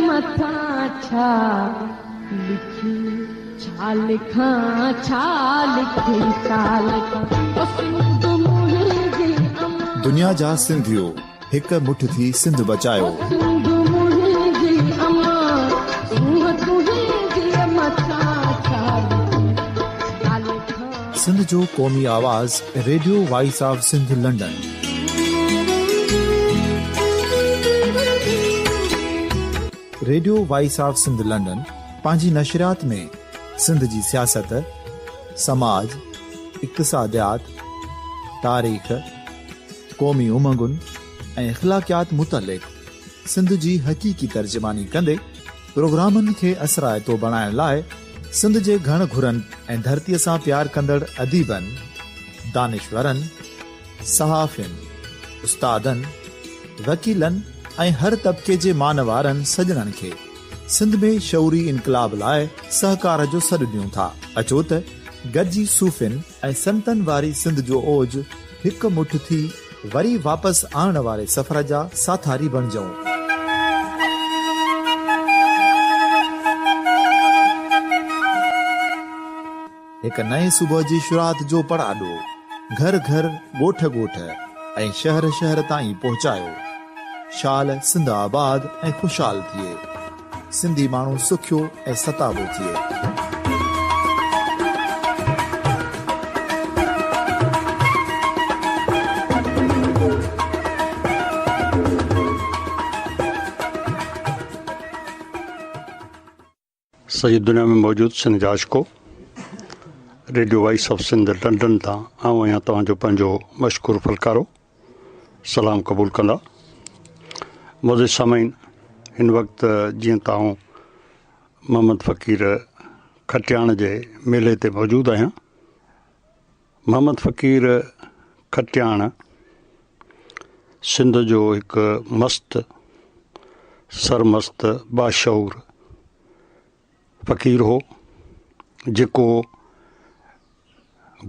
مٿان ڇا لکي ڇا لکان ڇا لکي ڇا لکان او سنڌ منهنجي امان. دنيا جا سنڌيو هڪ مٺ ٿي سنڌ بچايو. او سنڌ منهنجي امان سونهن تنهنجي مٿان ڇا لکي ڇا لکان. سنڌ جو قومي آواز radio voice of Sindh London. Radio voice of Sindh London پنهنجي نشريات ۾ سنڌ جي سياست، سماج، اقتصاديات، تاريخ، قومي امنگن ۽ اخلاقيات متعلق سنڌ جي حقيقي ترجماني ڪندي پروگرامن کي اثرائتو بڻائڻ لاء سنڌ جي گهڻ گهرن ۽ ڌرتيء سان پيار ڪندڙ اديبن، دانشورن، صحافين، استادن، وڪيلن ۽ هر طبقي جي مان وارن سڄڻن کي سنڌ ۾ شعوري انقلاب لاء سهڪار جو سڏ ڏيون ٿا. اچو ته گڏجي صوفين ۽ سنتن واري سنڌ جو اوج هڪ مٺ ٿي وري واپس آڻڻ واري سفر جا ساٿاري بڻجون. هڪ نئين صبح جي شروعات جو پڙاڏو گهر گهر، ڳوٺ ڳوٺ ۽ شهر شهر تائين پهچايو. شال سنڌ آباد ۽ خوشحال ٿئي. سنڌي ماڻهو سکيو ۽ ستابو ٿئي. سڄي دنيا ۾ موجود سنڌ جا عاشقو radio voice of Sindh London تان آئون آهيان توهان جو پنهنجو مشڪور ڦلڪارو سلام قبول ڪندا معزز سامعين هن وقت جيئن ته آئون محمد فقير کٽياڻ جي ميلي تي موجود آهيان محمد فقير کٽياڻ سنڌ جو هڪ مست سرمست باشعور فقير هو جيڪو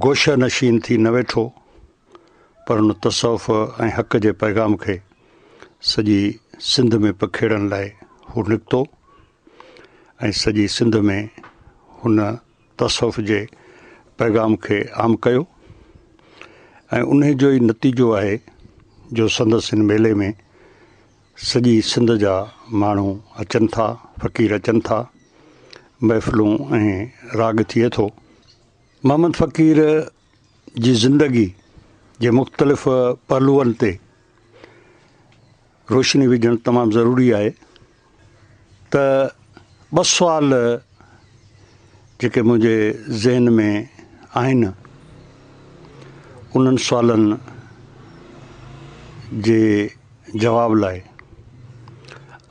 گوشه نشين ٿي نه ويٺو پر ان تصوف ۽ حق جي پيغام کي سڄي سنڌ ۾ پکيڙڻ لاء هو نڪتو ۽ سڄي سنڌ ۾ هن تصوف جي پيغام کي عام ڪيو ۽ انهي جو ئي نتيجو آهي جو سندس هن ميلي ۾ سڄي سنڌ جا ماڻهو اچن ٿا، فقير اچن ٿا، محفلون ۽ راڳ ٿئي ٿو. محمد فقير جي زندگي جي مختلف پهلوئن تي روشني وجهڻ تمام ضروري آهي ته ٻه سوال جيڪي منهنجي ذهن ۾ آهن انهن سوالن جي جواب لاء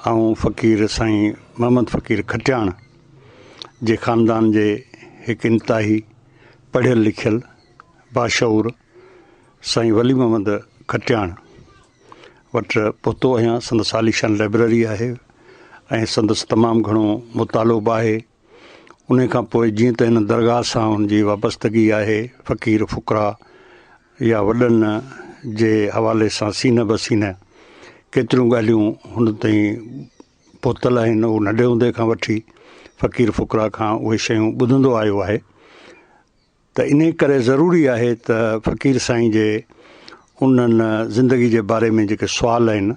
آئون فقير سائين محمد فقير کٽياڻ جي خاندان جي هڪ انتهائي پڙهيل لکيل باشعور سائين ولي محمد کٽياڻ وٽ پهتو آهيان. سندس عاليشان لئبرري آهي ۽ سندس تمام گهڻو مطالعو به آهي. انهي کان پوء جيئن ته هن درگاهه سان هن جي وابستگي آهي، فقير فقراء يا وڏن جي حوالي سان سينه به سينه ڪيتريون ڳالهيون هن تائين پهتل آهن. هو ننڍي هوندي کان وٺي فقير فقراء کان اهي شيون ٻڌندو آيو آهي. ته انهي ڪري ضروري آهي ته فقير سائين جي انهن زندگي جي باري ۾ جيڪي سوال آهن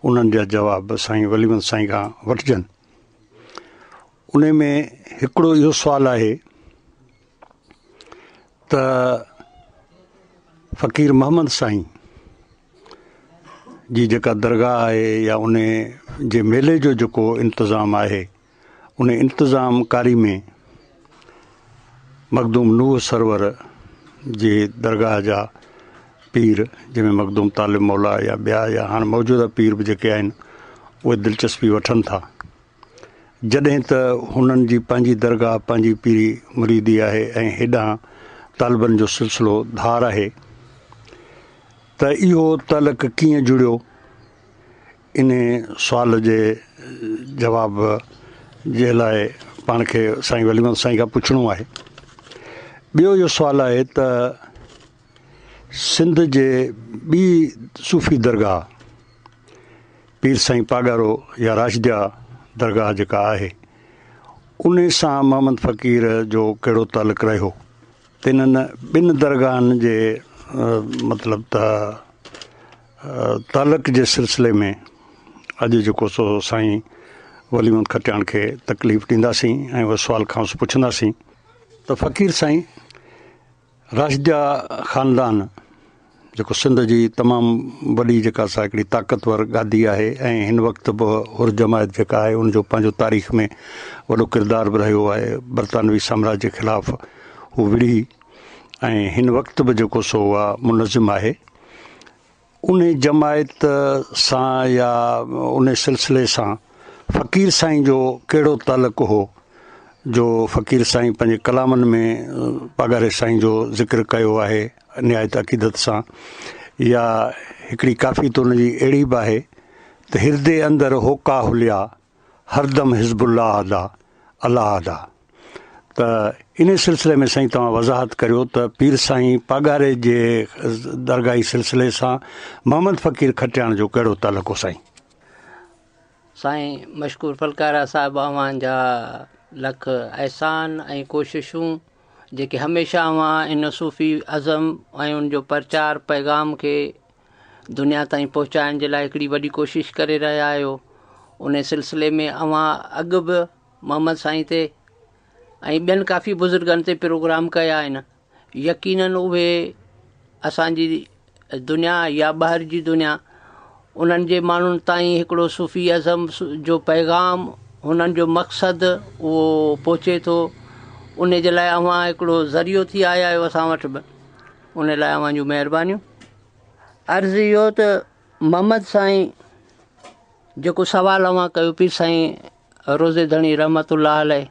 انهن جا جواب سائين ولي محمد سائين کان وٺجن. انهي ۾ هڪڙو اهو سوال آهي ته فقير محمد سائين جي جيڪا درگاهه آهي يا انهي جي ميلي جو جيڪو انتظام آهي ان انتظام ڪاري ۾ مخدوم نوح سرور جي درگاهه جا پير جنهن ۾ مخدوم طالب مولا يا ٻيا يا هاڻ موجوده پير به جيڪي آهن اهي دلچسپي وٺن ٿا جڏهن ته هنن جي پنهنجي درگاهه پنهنجي پيري مريدي آهي ۽ هيڏانهن طالبن جو سلسلو ڌار آهي ته اهو تعلق ڪيئن جڙيو انهي سوال جي جواب جي لاء پاڻ کي سائين ولي محمد سائين کان پڇڻو آهي. ٻيو اهو سوال آهي ته سنڌ جي ٻي صوفي درگاهه پير سائين پاڳارو يا راشديا درگاهه جيڪا آهي انهي سان محمد فقير جو ڪهڙو تعلق رهيو ته انهن ٻن درگاهن جي مطلب ته تعلق جي سلسلي ۾ اڄ جيڪو سو سائين ولي محمد کٽياڻ کي تڪليف ڏينداسين ۽ اهو سوال کانئس پڇنداسين ته فقير سائين راشديه خاندان جيڪو سنڌ جي تمام وڏي جيڪا سا هڪڙي طاقتور گادي آهي ۽ هن وقت به حر جماعت جيڪا آهي ان جو پنهنجو تاريخ ۾ وڏو ڪردار به رهيو آهي برطانوي سامراج جي خلاف هو وڙهي ۽ هن وقت به جيڪو سو اها منظم آهي انهي جماعت سان يا انهي سلسلي سان فقير سائين جو ڪهڙو تعلق هو جو فقير سائين پنهنجي ڪلامن ۾ پاڳاري سائين جو ذڪر ڪيو آهي نهايت عقيدت سان يا هڪڙي ڪافي ته ان جي اهڙي به آهي ته هردي اندر هوڪا هليا هردم حزب الله ادا الله ادا ته انهي سلسلي ۾ سائين توهان وضاحت ڪريو ته پير سائين پاڳاري جي درگاهي سلسلي سان محمد فقير کٽياڻ جو ڪهڙو تعلق هو سائين. سائين مشڪور ڦلڪارا صاحب اوهان جا لک احسان ۽ ڪوششون جيڪي هميشه اوهان ان صوفي ازم ۽ ان جو پرچار پيغام کي دنيا تائين پهچائڻ جي لاء هڪڙي وڏي ڪوشش ڪري رهيا آهيو ان سلسلي ۾ اوهان اڳ به محمد سائين تي ۽ ٻين ڪافي بزرگن تي پروگرام ڪيا آهن يقينن اهي اسان جي دنيا يا ٻاهر جي دنيا انهن جي ماڻهن تائين هڪڙو صوفي ازم جو پيغام هنن جو مقصد اهو پهچي ٿو ان جي لاء اوهان هڪڙو ذريعو ٿي آيا آهيو اسان وٽ به ان لاء اوهان جون مهربانيون عرض اهو ته محمد سائين جيڪو سوال اوهان ڪيو پير سائين روضي ڌڻي رحمت الله عليه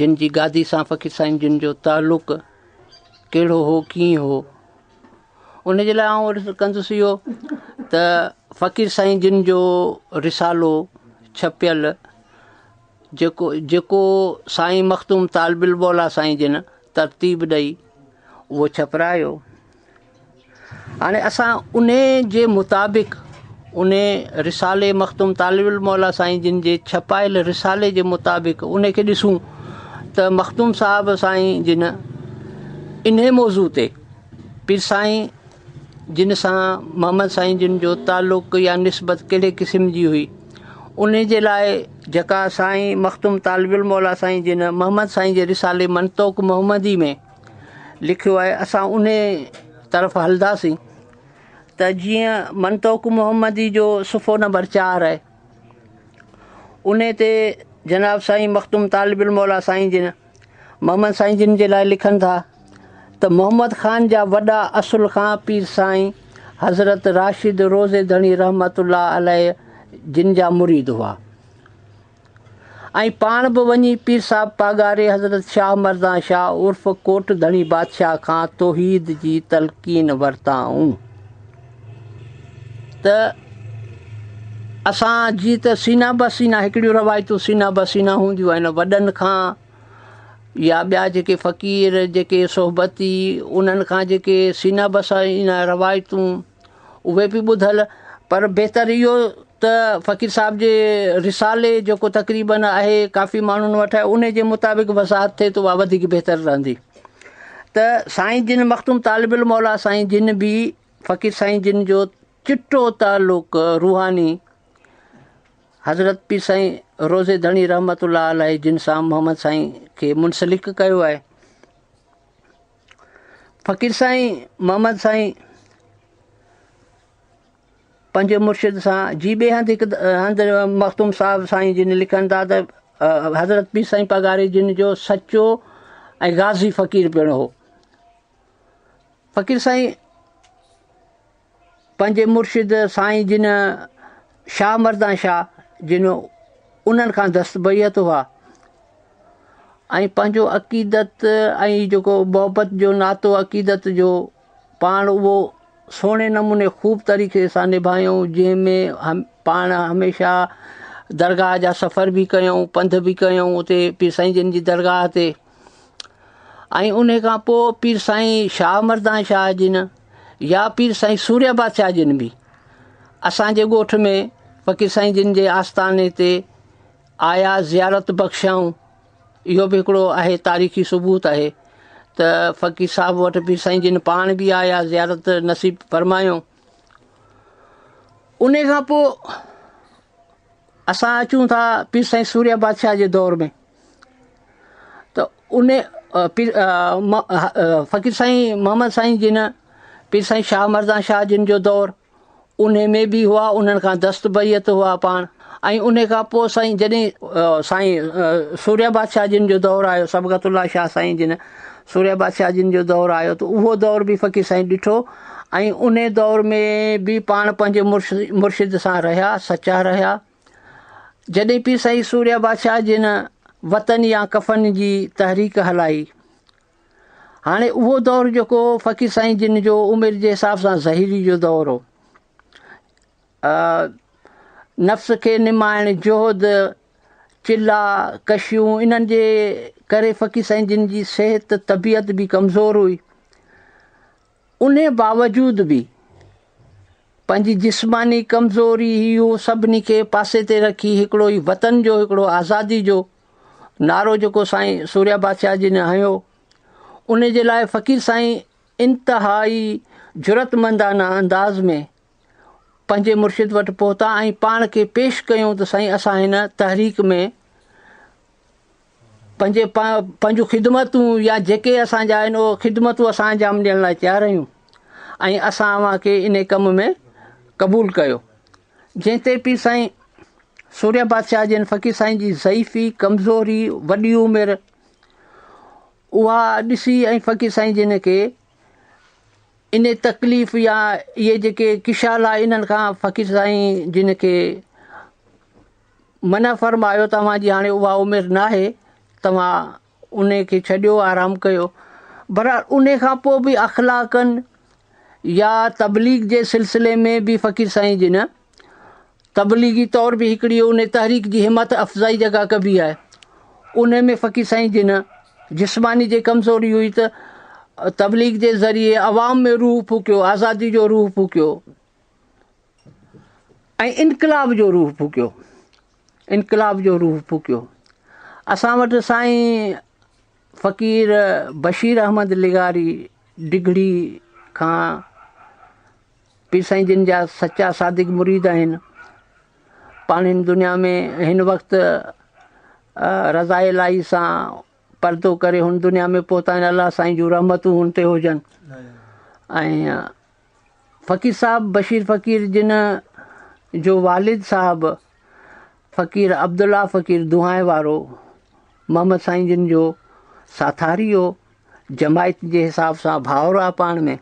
جن جي گادي سان فقير سائين جن جو تعلق ڪهڙو هو ڪيئن هو ان جي لاء آئون عرض ڪندس اهو ته فقير سائين جن جو رسالو ڇپيل جيڪو جيڪو سائين مخدوم طالب الموليٰ سائين جن ترتيب ڏئي اهو ڇپرايو هاڻي اسان انهي جي مطابق انهي رسالي مخدوم طالب الموليٰ سائين جن جي ڇپايل رسالي جي مطابق انهي کي ڏسون ته مخدوم صاحب سائين جن انهي موضوع تي پير سائين جن سان محمد سائين جن جو تعلق يا نسبت ڪهڙي قسم جي هئي انهي جي لاء جيڪا سائين مخدوم طالب الموليٰ سائين جن محمد سائين جي رسالي منطوق محمدي ۾ لکيو آهي اسان انهي طرف هلنداسين ته جيئن منطوق محمدي جو صفحو نمبر 4 آهي انهي تي جناب سائين مخدوم طالب الموليٰ سائين جن محمد سائين جن جي لاء لکن ٿا ته محمد خان جا وڏا اصل کان پير سائين حضرت راشد روضي ڌڻي رحمت الله عليه جن جا مريد هئا ۽ پاڻ به وڃي پير صاحب پاڳاري حضرت شاهه مردان شاهه عرف ڪوٽ ڌڻي بادشاهه کان توحيد جي تلقين ورتائون ته اسان جي ته سينا به سينا هڪڙيون روايتون سينا به سينا هونديون آهن وڏن کان يا ٻيا جيڪي فقير جيڪي صحبتي انهن کان جيڪي سينا به سينا روايتون اهي به ٻڌل پر بهتر اهو ته فقير صاحب جي رسالي جيڪو تقريبن آهي ڪافي ماڻهن وٽ آهي ان جي مطابق وضاحت ٿئي ته اها وڌيڪ بهتر رهندي ته سائين جن مخدوم طالب الموليٰ سائين جن به فقير سائين جن جو چٽو تعلق روحاني حضرت پير سائين روضي ڌڻي رحمت الله عليه جن سان محمد سائين کي منسلڪ ڪيو آهي فقير سائين محمد سائين پنهنجي مرشد سان جي ٻئي هنڌ هڪ هنڌ مخدوم صاحب سائين جن لکن ٿا ته حضرت پير سائين پاڳاري جن جو سچو ۽ غازي فقير پڻ هو فقير سائين پنهنجي مرشد سائين جن شاهه مردان شاهه جن انهن کان دست بيعت هئا ۽ پنهنجو عقيدت ۽ جيڪو محبت جو ناتو عقيدت جو پاڻ اهو سهڻي نموني خوب طريقي سان نڀايائون جنهن ۾ هم پاڻ هميشه درگاهه جا سفر به ڪيائون پنڌ به ڪيائون اتي پير سائين جن جي درگاهه تي ۽ ان کان پوء پير سائين شاهه مردان شاهه جن يا پير سائين سوريا بادشاهه جن به اسانجي ڳوٺ ۾ فقير سائين جن جي آستاني تي آيا زيارت بخشيائون. اهو به هڪڙو آهي تاريخي ثبوت آهي ته فقير صاحب وٽ پير سائين جن پاڻ به آيا زيارت نصيب فرمايو. ان کان پوء اسان اچون ٿا پير سائين سوريا بادشاهه جي دور ۾ ته ان پير فقير سائين محمد سائين جن پير سائين شاهه مردان شاهه جن جو دور انهي ۾ به هئا انهن کان دست بيعت هئا پاڻ ۽ انهي کان پوء سائين جڏهن سائين سوريا بادشاهه جن جو دور آيو صبغت الله شاهه سائين جن سوريا بادشاهه جن جو دور آيو ته اهو دور به فقير سائين ڏٺو ۽ انهي دور ۾ به پاڻ پنهنجي مرشد سان رهيا سچا رهيا جڏهن پير سائين سوريا بادشاهه جن وطن يا ڪفن جي تحريڪ هلائي هاڻي اهو دور جيڪو فقير سائين جن جو عمر جي حساب سان ظهيري جو دور هو. نفس کي نمائڻ، جهد، چلا، ڪشيون انهن جي ڪري فقير سائين جن جي صحت طبيعت به ڪمزور هئي. انهي باوجود به پنهنجي جسماني ڪمزوري هي هو سڀني کي پاسي تي رکي هڪڙو ئي وطن جو هڪڙو آزادي جو نعرو جيڪو سائين سوريا بادشاهه جن هنيو ان جي لاء فقير سائين انتهائي جرئتمندانه انداز ۾ پنهنجي مرشد وٽ پهتا ۽ پاڻ کي پيش ڪيون ته سائين اسان هن تحريڪ ۾ پنهنجي پنهنجون خدمتون يا جيڪي اسان جا آهن اهو خدمتون اسان انجام ڏيڻ لاء تيار آهيون ۽ اسان اوهان کي ان ڪم ۾ قبول ڪيو جنهن تي پير سائين سوريا بادشاهه جن فقير سائين جي ضعيفي، ڪمزوري، وڏي عمر اها ڏسي ۽ فقير سائين جن کي ان تڪليف يا اهي جيڪي ڪشالا انهن کان فقير سائين جن کي منع فرمايو ته اوهان جي هاڻي اها عمر ناهي توهان انهي کي ڇڏيو آرام ڪيو. بهرحال انهي کان پوء به اخلاقن يا تبليغ جي سلسلي ۾ به فقير سائين جن تبليغي طور به هڪڙي انهي تحريڪ جي همت افزائي جيڪا ڪبي آهي انهي ۾ فقير سائين جن جسماني جي ڪمزوري هئي ته تبليغ جي ذريعي عوام ۾ روح ڦوڪيو آزادي جو روح ڦوڪيو ۽ انقلاب جو روح ڦوڪيو انقلاب جو روح ڦوڪيو. اسان وٽ سائين فقير بشير احمد لغاري ڊگهڙي کان پير سائين جن جا سچا صادق مريد آهن. پاڻ هن دنيا ۾ هن وقت رضا الاهي سان پردو ڪري هن دنيا ۾ پهتا آهن. الله سائين جون رحمتون هن تي هجن. ۽ فقير صاحب بشير فقير جن جو والد صاحب فقير عبدالله فقير دونهائي وارو محمد سائين جن جو ساٿاري هو جماعت جي حساب سان ڀائر آ پاڻ ۾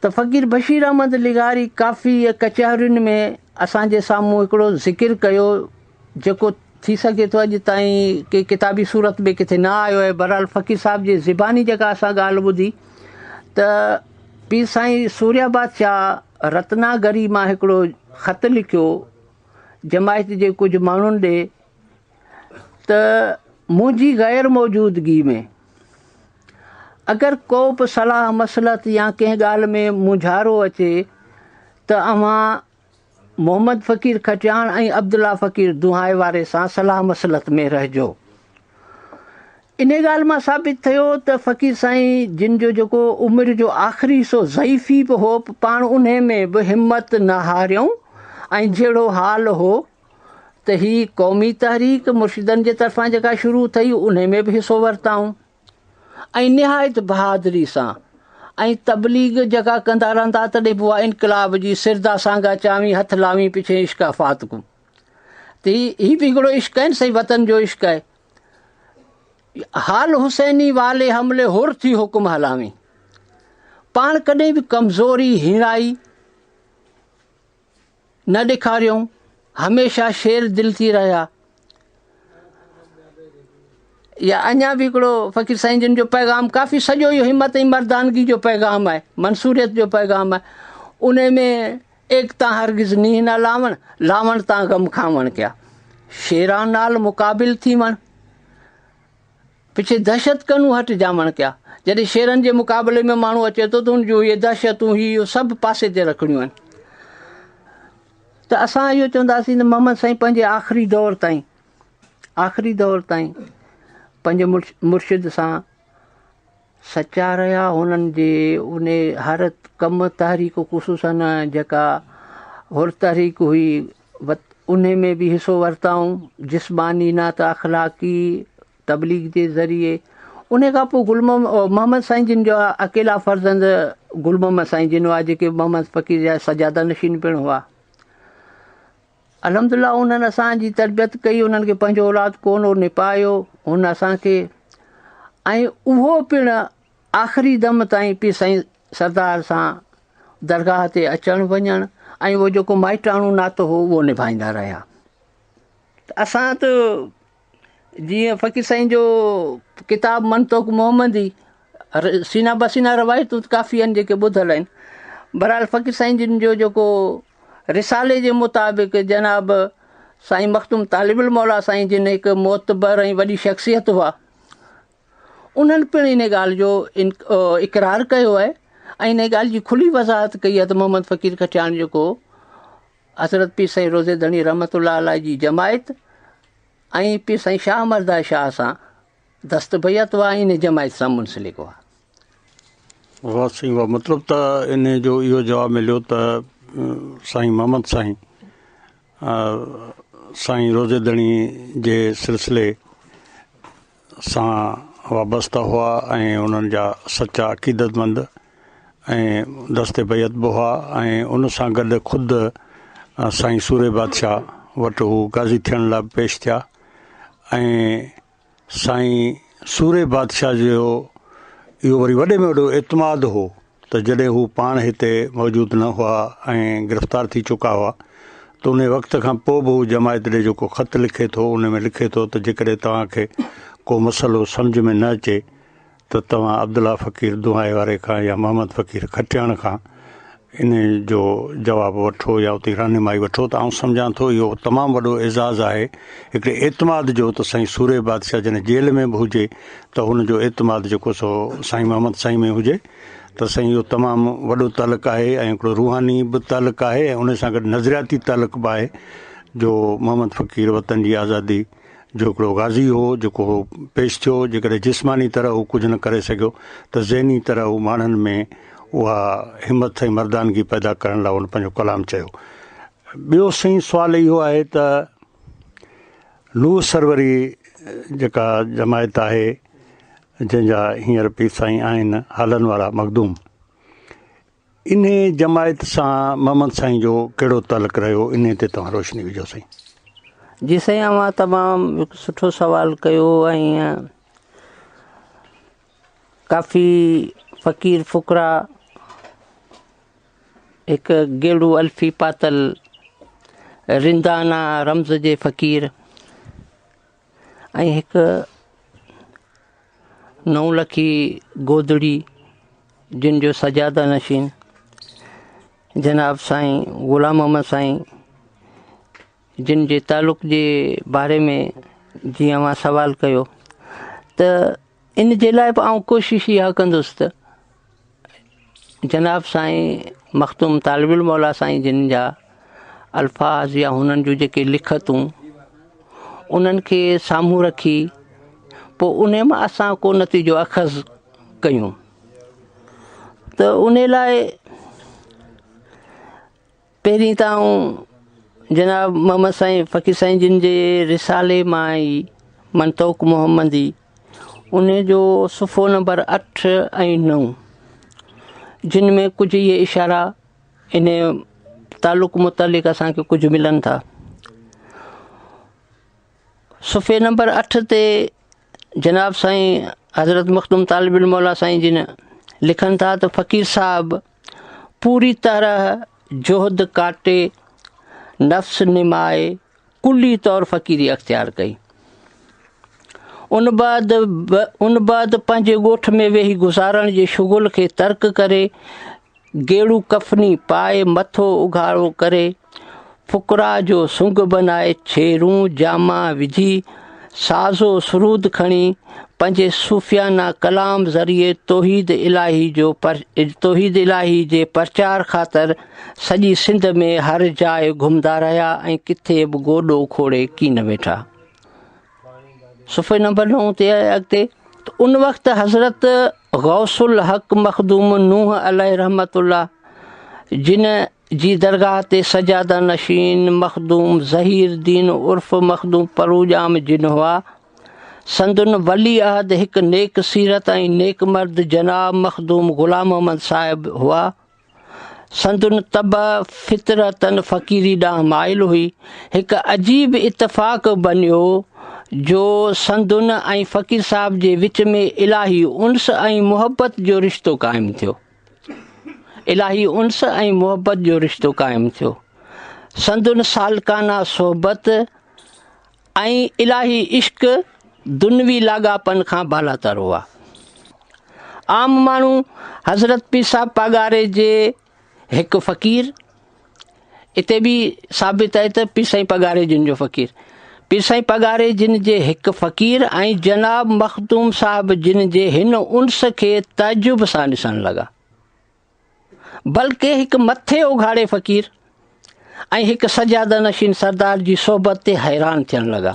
ته فقير بشير احمد لغاري ڪافي ڪچهرين ۾ اسان جي سامهون هڪڙو ذڪر ڪيو جيڪو ٿي سگهي ٿو اڄ تائين ڪي ڪتابي صورت ۾ ڪٿي نه آيو آهي بهرحال فقير صاحب جي زباني جيڪا اسان ڳالهه ٻڌي ته پير سائين سوريا بادشاهه رتناگري مان هڪڙو خط لکيو جماعت جي ڪجهه ماڻهن ڏي ته منهنجي غير موجودگي ۾ اگر ڪو به صلاح مصلحت يا ڪنهن ڳالهه ۾ مونجهارو اچي ته اوهان محمد فقير کٽياڻ ۽ عبدالله فقير دونهائي واري سان صلاح مصلحت ۾ رهجو. انهيء ڳالهه مان ثابت ٿيو ته فقير سائين جن جو جيڪو عمر جو آخري حصو ضعيفي به هو پاڻ انهيء ۾ به همت نه هاريائون ۽ جهڙو حال هو ته هي قومي تحريڪ مرشدن جي طرفان جيڪا شروع ٿي انهيء ۾ به حصو ورتائون. ۽ نهايت بهادري سان ۽ تبليغ جيڪا ڪندا رهندا تڏهن به اها انقلاب جي سردا سانگا چاوين هٿ لاوين پڇين عشق آفات ڪون ته هي به هڪڙو عشق آهي نه سائين وطن جو عشق آهي حال حسيني والي حملي حر ٿي حڪم هلاوين پاڻ ڪڏهن به ڪمزوري هيڻائي نه ڏيکاريائون، هميشه شير دل ٿي رهيا. يا اڃا به هڪڙو فقير سائين جن جو پيغام ڪافي سڄو اهو همت ۽ مردانگي جو پيغام آهي، منصوريت جو پيغام آهي. ان ۾ ايڪ تان هرگز نينهن نه لاوڻ، لاوڻ تان غم کاوڻ ڪيا. شيران نال مقابل ٿيوڻ. پڇي دهشت ڪنون هٽ جامڻ ڪيا. جڏهن شيرن جي مقابلي ۾ ماڻهو اچي ٿو ته ان جون اهي دهشتون هي اهو سڀ پاسي تي رکڻيون آهن. ته اسان اهو چونداسين ته محمد سائين پنهنجي آخري دور تائين آخري دور تائين پنهنجي مرشد سان سچا رهيا هنن جي ان هر ڪم تحريڪ خصوصن جيڪا حر تحريڪ هئي ان ۾ به حصو ورتائون جسماني نه ته اخلاقي تبليغ جي ذريعي ان کان پوء گل محمد سائين جن جا اڪيلا فرزند گل محمد سائين جن هئا جيڪي محمد فقير جا سجاده نشين پڻ هئا الحمد لله انهن اسان جي تربيت ڪئي انهن کي پنهنجو اولاد ڪونه هو نپايو هن اسان کي ۽ اهو پڻ آخري دم تائين پير سائين سردار سان درگاهه تي اچڻ وڃڻ ۽ اهو جيڪو مائٽاڻو ناتو هو اهو نڀائيندا رهيا ته اسان ته جيئن فقير سائين جو ڪتاب منطوق محمدي سينا بسينا روايتون ته ڪافي آهن جيڪي ٻڌل آهن بهرحال فقير سائين جن جو جيڪو رسالي جي مطابق جناب سائين مخدوم طالب الموليٰ سائين جن هڪ معتبر ۽ وڏي شخصيت هئا انهن پڻ ان ڳالهه جو اقرار ڪيو آهي ۽ ان ڳالهه جي کلي وضاحت ڪئي آهي ته محمد فقير کٽياڻ جيڪو حضرت پير سائين روضي ڌڻي رحمت الله عليه جي جماعت ۽ پير سائين شاهه مردا شاهه سان دست بيعت هئا ۽ ان جماعت سان منسلڪ هئا. واه سائين واه مطلب ته ان جو اهو جواب مليو ته سائين محمد سائين سائين روضي ڌڻي جي سلسلي سان وابسته هئا ۽ انهن جا سچا عقيدتمند ۽ دست بيعت به هئا ۽ ان سان گڏ خود سائين سورهيه بادشاهه وٽ هو غازي ٿيڻ لاء به پيش ٿيا ۽ سائين سورهيه بادشاهه جو اهو وري وڏي ۾ وڏو اعتماد هو ته جڏهن هو پاڻ هتي موجود نه هئا ۽ گرفتار ٿي چڪا هئا ته انهي وقت کان پوء به هو جماعت ڏي جيڪو خط لکي ٿو ان ۾ لکي ٿو ته جيڪڏهن توهان کي ڪو مسئلو سمجهه ۾ نه اچي ته توهان عبدالله فقير دونهائي واري کان يا محمد فقير کٽياڻ کان ان جو جواب وٺو يا اتي رهنمائي وٺو ته آئون سمجهان ٿو اهو تمام وڏو اعزاز آهي هڪڙي اعتماد جو ته سائين سورهيه بادشاهه جڏهن جيل ۾ به هجي ته هن جو اعتماد جيڪو سو سائين محمد سائين ۾ هجي ته سائين اهو تمام وڏو تعلق آهي ۽ هڪڙو روحاني به تعلق آهي ۽ ان سان گڏ نظرياتي تعلق به آهي جو محمد فقير وطن جي آزادي جو هڪڙو غازي هو جيڪو هو پيش ٿيو جيڪڏهن جسماني طرح هو ڪجهه نه ڪري سگهيو ته ذهني طرح هو ماڻهن ۾ اها همت ۽ مردانگي پيدا ڪرڻ لاء هن پنهنجو ڪلام چيو. ٻيو سائين سوال اهو آهي ته نوح سروري جيڪا جماعت آهي جنهن جا هينئر پير سائين آهن هالن وارا مخدوم انهيء جماعت سان محمد سائين جو ڪهڙو تعلق رهيو انهيء تي توهان روشني وجهو سائين. جي سائين اوهان تمام هڪ سٺو سوال ڪيو ۽ ڪافي فقير فقرا هڪ گيڙو الفي پاتل رندانا رمز جي فقير ۽ هڪ نو لکي گودڙي جن جو سجاده نشين جناب سائين غلام محمد سائين جن جي تعلق جي باري ۾ جيئن اوهان سوال ڪيو ته ان جي لاء به آئون ڪوشش اها ڪندس ته جناب سائين مخدوم طالب الموليٰ سائين جن جا الفاظ يا هنن جون جيڪي لکتون انهن کي سامهون رکي پوء ان مان اسان ڪو نتيجو اخذ ڪيون ته ان لاء پهرين ته آئون جناب محمد سائين فقير سائين جن جي رسالي مان ئي منطوق محمدي ان جو صفحو نمبر اٺ ۽ نو جن ۾ ڪجهه اهي اشارا ان تعلق متعلق اسان کي ڪجهه ملن ٿا صفحي نمبر اٺ تي جناب سائين حضرت مخدوم طالب الموليٰ سائين جن لکن ٿا ته فقير صاحب پوري طرح جهد ڪاٽي نفس نمائي ڪلي طور فقيري اختيار ڪئي. ان بعد ان بعد پنهنجي ڳوٺ ۾ ويهي گذارڻ جي شغل کي ترڪ ڪري گيڙو ڪفني پائي مٿو اگهاڙو ڪري فقراء جو سنگ بنائي ڇيرون جاما وجهي ساز و سرود کڻي پنهنجي صوفيانه ڪلام ذريعي توحيد الاهي جو توحيد الاهي جي پرچار خاطر سڄي سنڌ ۾ هر جاء گهمندا رهيا ۽ ڪٿي به گوڏو کوڙي ڪين ويٺا. صفحي نمبر 9 تي اڳتي ته ان وقت حضرت غوث الحق مخدوم نوح عليه رحمة الله جن جي درگاهه تي سجاده نشين مخدوم ظهير الدين عرف مخدوم پروڄام جن هئا. سندن ولي عهد هڪ نيڪ سيرت ۽ نيڪ مرد جناب مخدوم غلام محمد صاحب هئا. سندن طبع فطرتاً فقيري ڏانهن مائل هئي. هڪ عجيب اتفاق بنيو جو سندن ۽ فقير صاحب جي وچ ۾ الاهي انس ۽ محبت جو رشتو قائم ٿيو. الاهي انس ۽ محبت جو رشتو قائم ٿيو. سندن سالڪانه صحبت ۽ الاهي عشق دنوي لاڳاپن کان بالاتر هئا. عام ماڻهو حضرت پير صاحب پاڳاري جي هڪ فقير، اتي به ثابت آهي ته پير سائين پاڳاري جن جو فقير، پير سائين پاڳاري جن جي هڪ فقير ۽ جناب مخدوم صاحب جن جي هن انس کي تعجب سان ڏسڻ لڳا. بلڪه هڪ مٿي اگهاڙي فقير ۽ هڪ سجاده نشين سردار جي صحبت تي حيران ٿيڻ لڳا.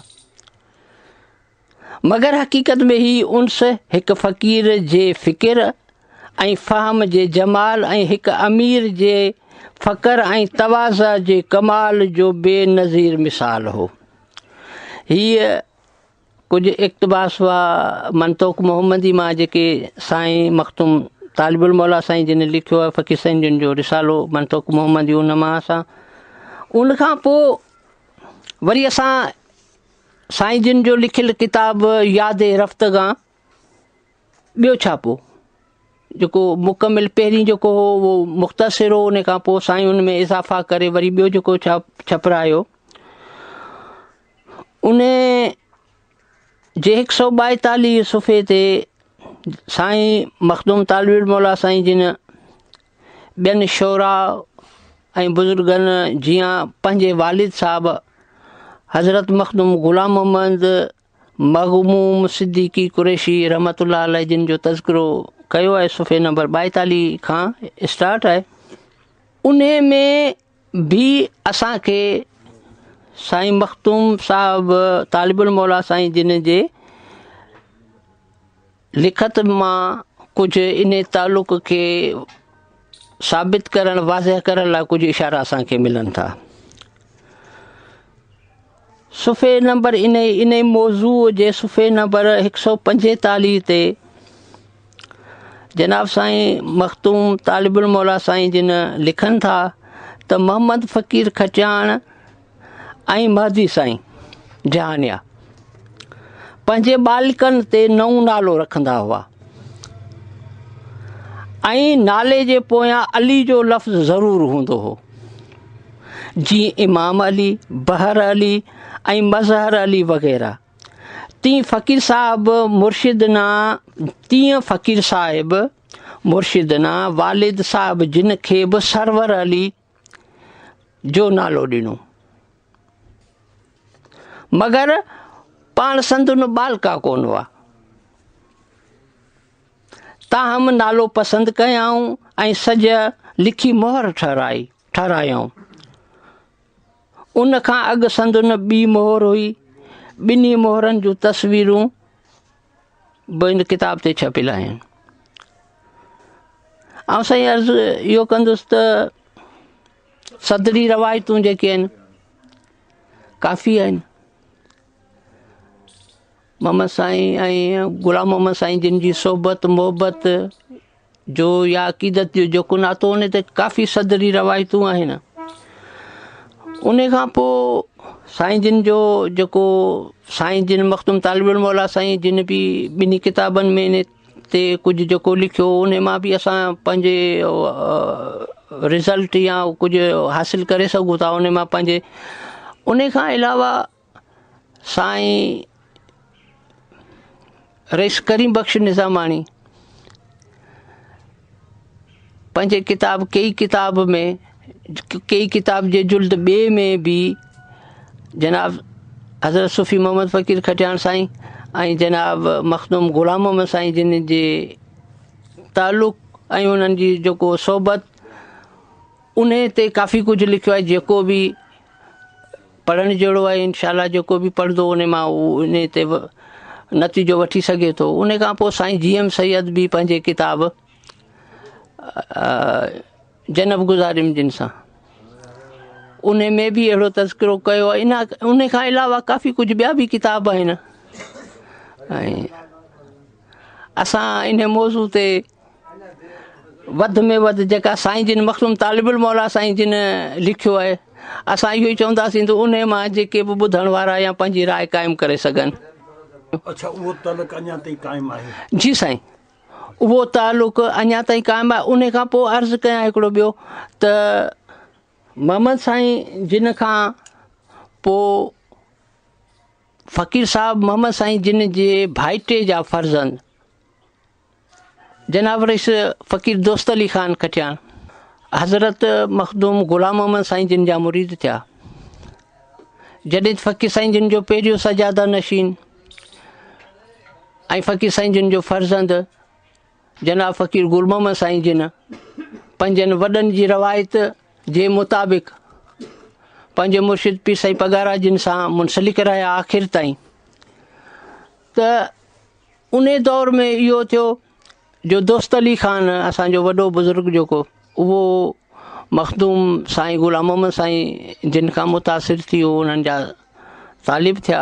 مگر حقيقت ۾ هي انس هڪ فقير جي فڪر ۽ فهم جي جمال ۽ هڪ امير جي فقر ۽ تواضع جي ڪمال جو بي نظير مثال هو. هيء ڪجهه اقتباس هئا منطوق محمدي مان جيڪي سائين مخدوم طالب الموليٰ سائين جن لکيو آهي فقير سائين جن جو رسالو منطوق محمدي ان مان اسان ان کان پوء وري اسان سائين جن جو لکيل ڪتاب ياد رفتگان ٻيو ڇاپو جيڪو مڪمل پهرين جيڪو هو اهو مختصر هو ان کان پوء سائين ان ۾ اضافا ڪري وري ٻيو جيڪو ڇپرايو ان جي هڪ سو ٻائيتاليهه صفحي تي سائين مخدوم طالب الموليٰ سائين جن ٻين شعراء ۽ بزرگن جيان پنهنجي والد صاحب حضرت مخدوم غلام محمد مغموم صديقي قريشي رحمة الله عليه جن جو تذڪرو ڪيو آهي صفحي نمبر 42 کان اسٽارٽ آهي انهي ۾ به اسان کي سائين مخدوم صاحب طالب الموليٰ سائين جن جي لکت مان ڪجهه انهي تعلق کي ثابت ڪرڻ واضح ڪرڻ لاء ڪجهه اشارا اسان کي ملن ٿا. صفحي نمبر انهي انهي موضوع جي صفحي نمبر هڪ سؤ پنجيتاليهه تي جناب سائين مخدوم طالب الموليٰ سائين جن لکن ٿا ته محمد فقير کٽياڻ ۽ مهدي سائين جهانيا پنهنجي ٻالڪن تي نئون نالو رکندا هئا ۽ نالي جي پويان علي جو لفظ ضرور هوندو هو جيئن امام علي، بحر علي ۽ مظهر علي وغيره. تيئن فقير صاحب مرشدنا تيئن فقير صاحب مرشدنا والد صاحب جن کي به سرور علي جو نالو ڏنو. مگر پاڻ سندن ٻالڪا ڪونه هئا. تاهم نالو پسند ڪيائون ۽ سجع لکي مهر ٺهرائي ٺهرايائون. ان کان اڳ سندن ٻي مهر هئي. ٻنهي مهرن جون تصويرون به ان ڪتاب تي ڇپيل آهن. آئون سائين عرض اهو ڪندس ته صدري روايتون جيڪي آهن ڪافي آهن محمد سائين ۽ غلام محمد سائين جن جي صحبت محبت جو يا عقيدت جو جيڪو ناتو ان تي ڪافي صدري روايتون آهن ان کان پوء سائين جن جو جيڪو سائين جن مخدوم طالب الموليٰ سائين جن به ٻنهي ڪتابن ۾ ان تي ڪجهه جيڪو لکيو ان مان به اسان پنهنجي رزلٽ يا ڪجهه حاصل ڪري سگهون ٿا ان مان پنهنجي ان کان علاوه سائين رئيس ڪريم بخش نظاماڻي پنهنجي ڪتاب ڪيئي ڪتاب ۾ ڪيئي ڪتاب جي جلد ٻئي ۾ به جناب حضرت صوفي محمد فقير کٽياڻ سائين ۽ جناب مخدوم غلام محمد سائين جن جي تعلق ۽ انهن جي جيڪو صحبت انهي تي ڪافي ڪجهه لکيو آهي جيڪو به پڙهڻ جهڙو آهي انشاء الله جيڪو به پڙهندو ان مان اهو ان تي نتيجو وٺي سگهي ٿو ان کان پوء سائين جي ايم سيد به پنهنجي ڪتاب جنب گذاريم جن سان ان ۾ به اهڙو تذڪرو ڪيو آهي ان ان کان علاوه ڪافي ڪجهه ٻيا به ڪتاب آهن ۽ اسان ان موضوع تي وڌ ۾ وڌ جيڪا سائين جن مخدوم طالب الموليٰ سائين جن لکيو آهي اسان اهو ئي چونداسين ته ان مان جيڪي به ٻڌڻ وارا يا پنهنجي راء قائم ڪري سگهن. اڇا اهو تعلق اڃا تائين قائم آهي؟ جي سائين اهو تعلق اڃا تائين قائم آهي ان کان پوء عرض ڪيان هڪڙو ٻيو ته محمد سائين جن کان پوء فقير صاحب محمد سائين جن جي ڀائٽي جا فرزند جناب رئيس فقير دوست علي خان کٽياڻ حضرت مخدوم غلام محمد سائين جن جا مريد ٿيا. جڏهن فقير سائين جن جو پهريون سجاده نشين ۽ فقير سائين جن جو فرزند جناب فقير گل محمد سائين جن پنهنجن وڏن جي روايت جي مطابق پنهنجي مرشد پير سائين پڳارا جن سان منسلڪ رهيا آخر تائين ته انهي دور ۾ اهو ٿيو جو دوست علي خان اسان جو وڏو بزرگ جيڪو اهو مخدوم سائين غلام محمد سائين جن کان متاثر ٿي اهو انهن جا طالب ٿيا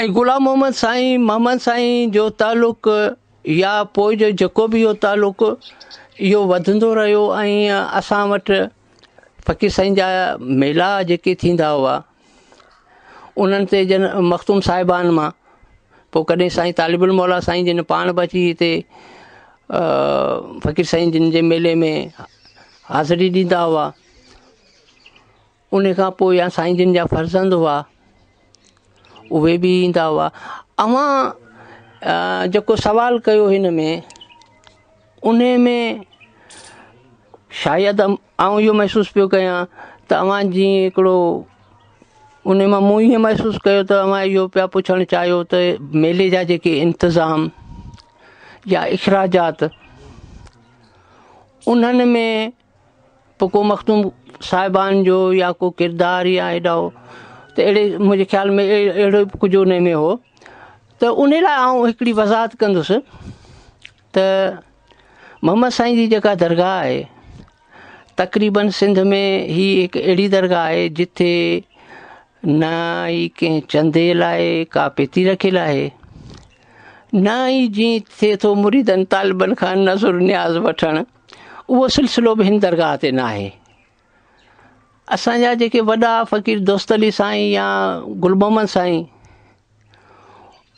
۽ غلام محمد سائين محمد سائين جو تعلق يا پوء جو جيڪو به اهو تعلق اهو وڌندو رهيو ۽ اسان وٽ فقير سائين جا ميلا جيڪي ٿيندا هئا انهن تي جن مخدوم صاحبان مان پوء ڪڏهن سائين طالب الموليٰ سائين جن پاڻ به اچي هتي فقير سائين جن جي ميلي ۾ حاضري ڏيندا هئا ان کان پوء يا سائين جن جا فرزند هئا اهي به ايندا هئا اوهان جيڪو سوال ڪيو هن ۾ ان ۾ شايد آئون اهو محسوس پيو ڪيان ته اوهان جي هڪڙو ان مان مون ائين محسوس ڪيو ته اوهان اهو پيا پڇڻ چاهيو ته ميلي جا جيڪي انتظام يا اخراجات انهن ۾ پوء ڪو مخدوم صاحبان جو يا ڪو ڪردار يا ايڏا هو ته اهڙي منهنجي خيال ۾ اهڙو ڪجهه ان ۾ هو ته ان لاء آئون هڪڙي وضاحت ڪندس ته محمد سائين جي جيڪا درگاهه آهي تقريبن سنڌ ۾ هي هڪ اهڙي درگاهه آهي جتي نه ئي ڪنهن چندي لاء ڪا پيتي رکيل آهي نه ئي جيئن ٿئي ٿو مريدن طالبن کان نذر نياز وٺڻ اهو سلسلو به هن درگاهه تي ناهي اسان جا جيڪي وڏا فقير دوست علي سائين يا گل محمد سائين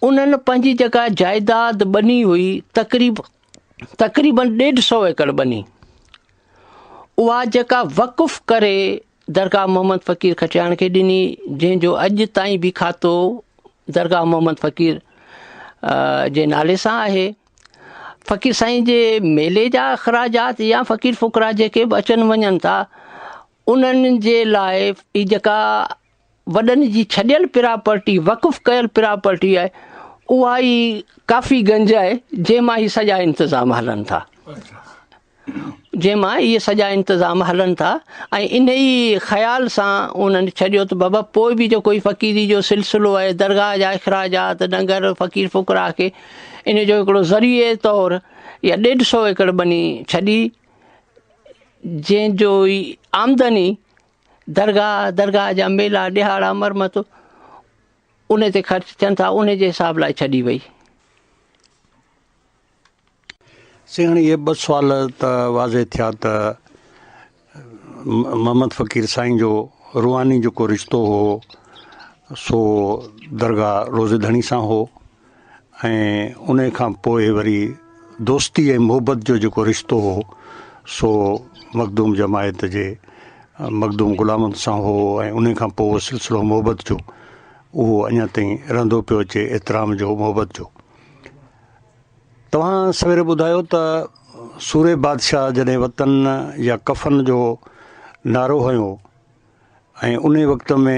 انهن پنهنجي جيڪا جائيداد ٻني هئي تقريب تقريبن ڏيڍ سو ايڪڙ ٻني اها جيڪا وقف ڪري درگاهه محمد فقير کٽياڻ کي ڏني جنهن جو اڄ تائين به کاتو درگاهه محمد فقير جي نالي سان آهي فقير سائين جي ميلي جا اخراجات يا فقير فقرا جيڪي به اچن وڃن ٿا انهن جي لاء هي جيڪا وڏن جي ڇڏيل پراپرٽي وقف ڪيل پراپرٽي آهي اها ئي ڪافي گنج آهي جنهن مان هي سڄا انتظام هلن ٿا جنهن مان اهي سڄا انتظام هلن ٿا ۽ انهي خيال سان انهن ڇڏيو ته بابا پوء به جيڪو هي فقيري جو سلسلو آهي درگاهه جا اخراجات ننگر فقير فقراء کي ان جو هڪڙو ذريعي طور يا ڏيڍ سو ايڪڙ ٻني ڇڏي جنهن جو ئي آمدني درگاهه درگاهه جا ميلا ڏهاڙا مرمت ان تي خرچ ٿين ٿا ان جي حساب لاء ڇڏي وئي. سائين هاڻي اهي ٻه سوال ته واضح ٿيا ته محمد فقير سائين جو روحاني جيڪو رشتو هو سو درگاهه روضي ڌڻي سان هو ۽ ان کان پوء وري دوستي ۽ محبت جو جيڪو رشتو هو سو مخدوم جماعت جي مخدوم غلام محمد سان هو ۽ ان کان پوء سلسلو محبت جو اهو اڃا تائين رهندو پيو اچي احترام جو محبت جو توهان سوير ٻڌايو ته سورهيه بادشاهه جڏهن وطن يا ڪفن جو نعرو هنيو ۽ انهي وقت ۾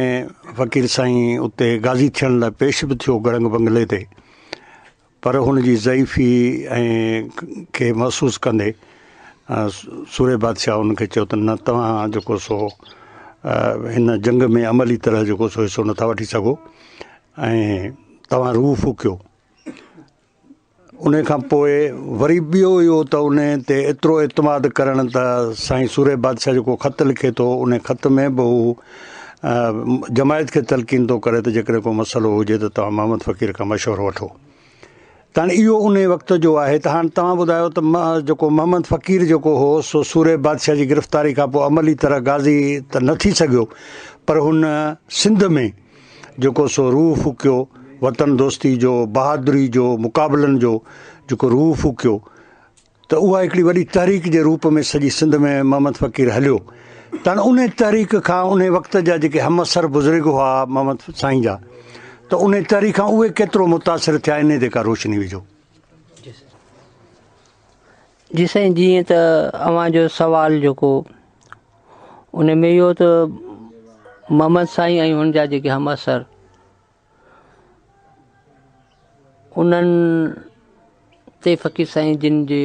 فقير سائين اتي غازي ٿيڻ لاء پيش به ٿيو گڙنگ بنگلي تي پر هن جي ضعيفي ۽ کي محسوس ڪندي سورهيه بادشاهه هن کي چيو ته نه توهان جيڪو سو هن جنگ ۾ عملي طرح جيڪو سو حصو نٿا وٺي سگهو ۽ توهان روح ڦوڪيو. انهي کان پوء وري ٻيو اهو ته انهي تي ايترو اعتماد ڪرڻ ته سائين سورهيه بادشاهه جيڪو خط لکي ٿو انهي خط ۾ به هو جماعت کي تلقين ٿو ڪري ته جيڪڏهن ڪو مسئلو هجي ته توهان محمد فقير کان مشورو وٺو ته هاڻي اهو انهي وقت جو آهي ته هاڻي توهان ٻڌايو ته جيڪو محمد فقير جيڪو هو سو سورهيه بادشاهه جي گرفتاري کان پوء عملي طرح غازي ته نه ٿي سگهيو پر هن سنڌ ۾ جيڪو سو روح ڦوڪيو، وطن دوستي جو، بهادري جو، مقابلن جو جيڪو روح ڦوڪيو ته اها هڪڙي وڏي تحريڪ جي روپ ۾ سڄي سنڌ ۾ محمد فقير هليو ته هاڻي انهي تحريڪ کان انهي وقت جا جيڪي همعصر بزرگ هئا محمد سائين جا ته انهي تحريڪ کان اهي ڪيترو متاثر ٿيا انهي تي ڪا روشني وجهو. جي سائين جيئن ته اوهان جو سوال جيڪو ان ۾ اهو ته محمد سائين ۽ هن جا جيڪي همعصر انهن تي فقير سائين جن جي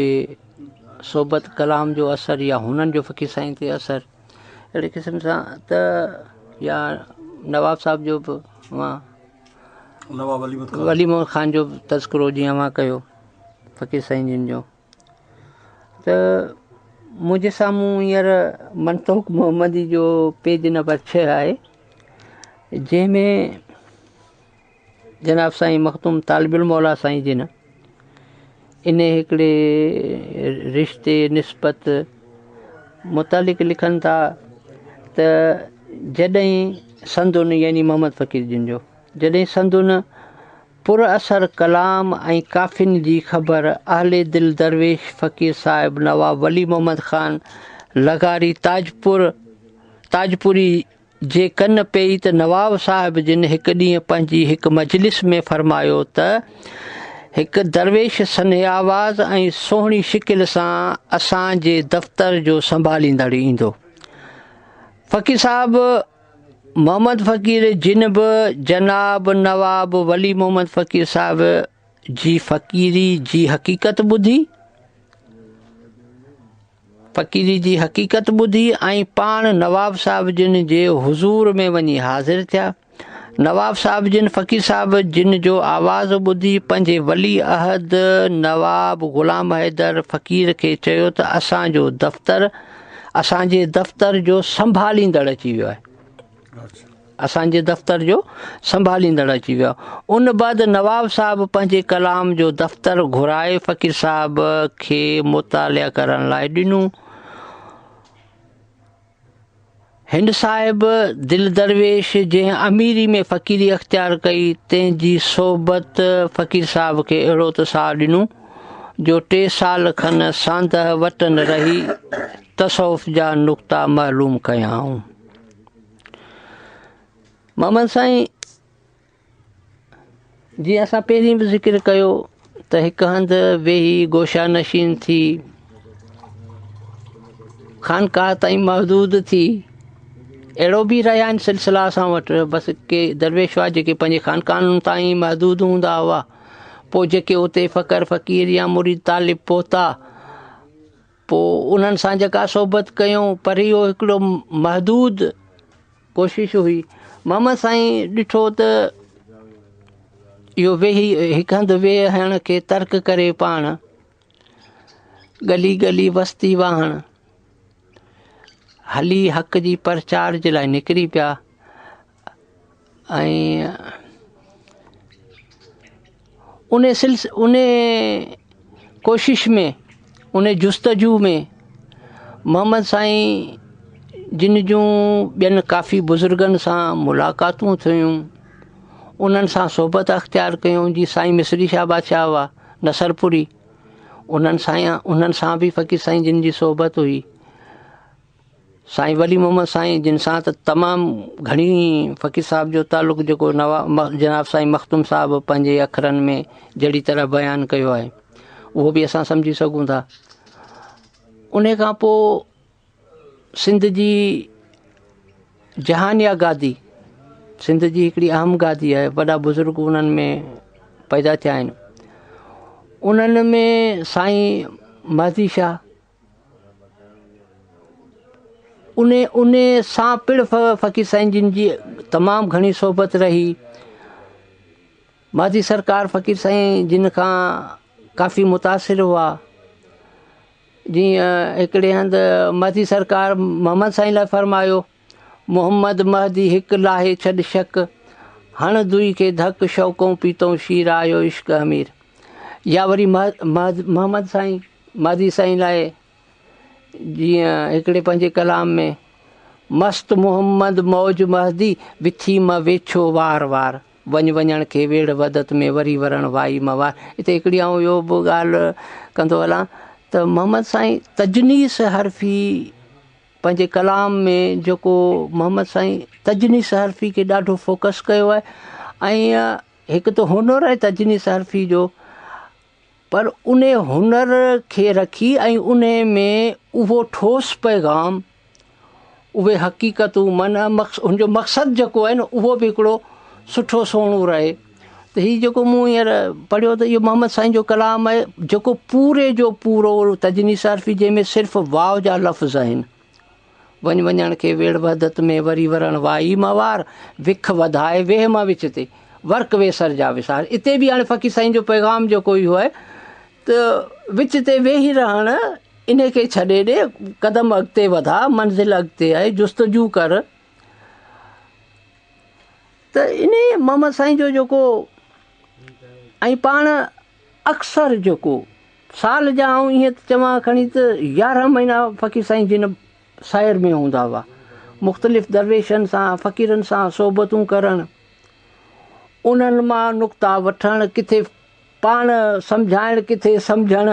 صحبت ڪلام جو اثر يا هنن جو فقير سائين تي اثر اهڙي قسم سان ته يا نواب صاحب جو به اوهان نواب ولي محمد خان جو تذڪرو جيئن اوهان ڪيو فقير سائين جن جو ته منهنجي سامهون هينئر منطوق محمدي جو پيج نمبر ڇهه آهي جنهن ۾ جناب سائين مخدوم طالب الموليٰ سائين جن ان هڪڙي رشتي نسبت متعلق لکن ٿا ته جڏهن سندن يعني محمد فقير جن جو جڏهن سندن پر اثر ڪلام ۽ ڪافين جي خبر اهل دل درويش فقير صاحب نواب ولي محمد خان لغاري تاجپور تاجپوري جي ڪن پيئي ته نواب صاحب جن هڪ ڏينهن پنهنجي هڪ مجلس ۾ فرمايو ته هڪ درويش سنهي آواز ۽ سهڻي شڪل سان اسان جي دفتر جو سنڀاليندڙ ايندو. فقير صاحب محمد فقير جن به جناب نواب ولي محمد فقير صاحب جي فقيري جي حقيقت ٻڌي فقيري جي حقيقت ٻڌي ۽ پاڻ نواب صاحب جن جي حضور ۾ وڃي حاضر ٿيا. نواب صاحب جن فقير صاحب جن جو آواز ٻڌي پنهنجي ولي عهد نواب غلام حيدر فقير کي چيو ته اسان جو دفتر اسان جي دفتر جو سنڀاليندڙ اچي ويو آهي. اسان جي دفتر جو سنڀاليندڙ اچي ويو. ان بعد نواب صاحب پنهنجي ڪلام جو دفتر گهرائي فقير صاحب کي مطالعه ڪرڻ لاء ڏنو. هن صاحب دل درويش جنهن اميري ۾ فقيري اختيار ڪئي، تنهن جي صحبت فقير صاحب کي اهڙو ته ساهه ڏنو، جو ٽي سال کن ساندهه وٽن رهي تصوف جا نقطا معلوم ڪيائون. محمد سائين جيئن اسان پهرين به ذڪر ڪيو ته هڪ هنڌ ويهي گوشه نشين ٿي خانقاهه تائين محدود ٿي اهڙو به رهيا آهن سلسلا اسان وٽ بس ڪي درويش هئا جيڪي پنهنجي خانقاهن تائين محدود هوندا هئا پوء جيڪي اتي فقر فقير يا مريد طالب پهتا پوء انهن سان جيڪا صحبت ڪيون پر اهو هڪڙو محدود ڪوشش هئي. محمد سائين ڏٺو ته اهو ويهي هڪ هنڌ ويهڻ کي ترڪ ڪري پاڻ ڳلي ڳلي وستي واهڻ هلي حق جي پرچار جي لاء نڪري پيا ۽ ان سلس ان ڪوشش ۾ ان جستجو ۾ محمد سائين جن جون ٻين ڪافي بزرگن سان ملاقاتون ٿيون انهن سان صحبت اختيار ڪيون جي سائين مصري شاهه بادشاهه هئا نصرپوري انهن سان انهن سان به فقير سائين جن جي صحبت هئي سائين ولي محمد سائين جن سان ته تمام گهڻي فقير صاحب جو تعلق جيڪو نوا جناب سائين مخدوم صاحب پنهنجي اکرن ۾ جهڙي طرح بيان ڪيو آهي اهو به اسان سمجهي سگهون ٿا ان کان پوء سنڌ جي جهانيا گادي سنڌ جي هڪڙي اهم گادي آهي، وڏا بزرگ انهن ۾ پيدا ٿيا آهن. انهن ۾ سائين مهدي شاهه ان ان سان پڻ فقير سائين جن جي تمام گهڻي صحبت رهي. مهدي سرڪار فقير سائين جن کان ڪافي متاثر هئا. جيئن هڪڙي هنڌ مهدي سرڪار محمد سائين لاء فرمايو، محمد مهدي هڪ لاهي ڇڏ شڪ، هڻ دوئي کي ڌڪ شوقئون پيتئون شير آيو عشق همير. يا وري محمد سائين مهدي سائين لاء جيئن هڪڙي پنهنجي ڪلام ۾ مست محمد موج مهدي وٿي م ويڇو وار وار. وڃ وڃڻ کي ويڙهه وحدت ۾ وري ورڻ وائي م وار. هتي هڪڙي آئون اهو به ڳالهه ڪندو هلان ته محمد سائين تجنيس حرفي پنهنجي ڪلام ۾ جيڪو محمد سائين تجنيس حرفي کي ڏاڍو فوڪس ڪيو آهي ۽ هڪ ته هنر آهي تجنيس حرفي جو پر ان هنر کي رکي ۽ ان ۾ اهو ٺوس پيغام، اهي حقيقتون معنيٰ ان جو مقصد جيڪو آهي نه اهو به هڪڙو سٺو سهڻو رهي ته هي جيڪو مون هينئر پڙهيو ته اهو محمد سائين جو ڪلام آهي جيڪو پوري جو پورو تجنيس حرفي جنهن ۾ صرف واو جا لفظ آهن. وڃ وڃڻ کي ويڙهه وحدت ۾ وري ورڻ وائي م وار، وک وڌائي ويهه م وچ تي، ورق ويسر جا وسار. اتي به هاڻي فقير سائين جو پيغام جيڪو اهو آهي ته وچ تي ويهي رهڻ انهي کي ڇڏي ڏي، قدم اڳتي وڌاء، منزل اڳتي آهي، جستجو ڪر. ته انهي محمد سائين جو جيڪو ۽ پاڻ اڪثر جيڪو سال جا آئون ائين ته چوان کڻي ته يارهن مهينا فقير سائين جن سير ۾ هوندا هئا. مختلف درويشن سان فقيرن سان صحبتون ڪرڻ، انهن مان نقطا وٺڻ، ڪٿي پاڻ سمجهائڻ ڪٿي سمجهڻ.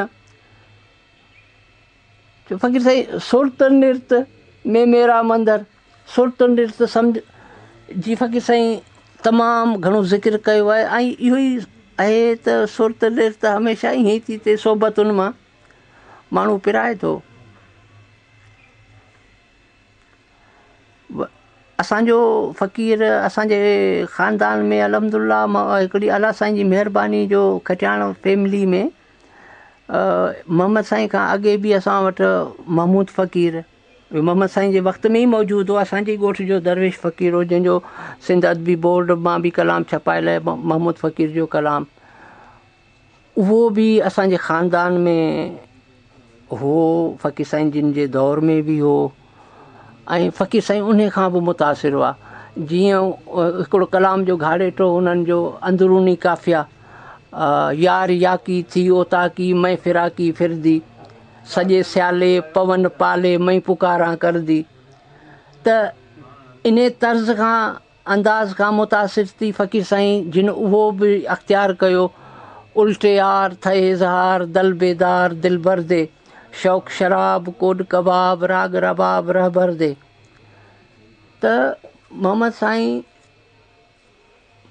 فقير سائين سرت نرت ۾ ميرا مندر سرت نرت سمجھ جي فقير سائين تمام گهڻو ذڪر ڪيو آهي ۽ اهو ئي آهي ته سرت نرت هميشه ائين ئي ٿي ٿئي صحبتن مان ماڻهو پرائي ٿو اسانجو فقير اسانجي خاندان ۾ الحمد لله هڪڙي الله سائين جي مهرباني جو کٽياڻ فيملي ۾ محمد سائين کان اڳي به اسان وٽ محمود فقير محمد سائين جي وقت ۾ ئي موجود هو اسان جي ڳوٺ جو درويش فقير هو جنهن جو سنڌ ادبي بورڊ مان به ڪلام ڇپايل آهي محمود فقير جو ڪلام اهو به اسان جي خاندان ۾ هو فقير سائين جن جي دور ۾ به هو ۽ فقير سائين انهي کان به متاثر هئا. جيئن هڪڙو ڪلام جو گهاڙيٽو انهن جو اندروني قافيه يار ياقي ٿي اوطاقي مئين فراقي فردي سڄي سيالي پون پالي مئين پڪاران ڪردي ته انهي طرز کان انداز کان متاثر ٿي فقير سائين جن اهو به اختيار ڪيو، الٽيار ٿئي اظهار دل بيدار دلبر the, شوق شراب ڪوڏ ڪباب راڳ رباب رهبر the ته محمد سائين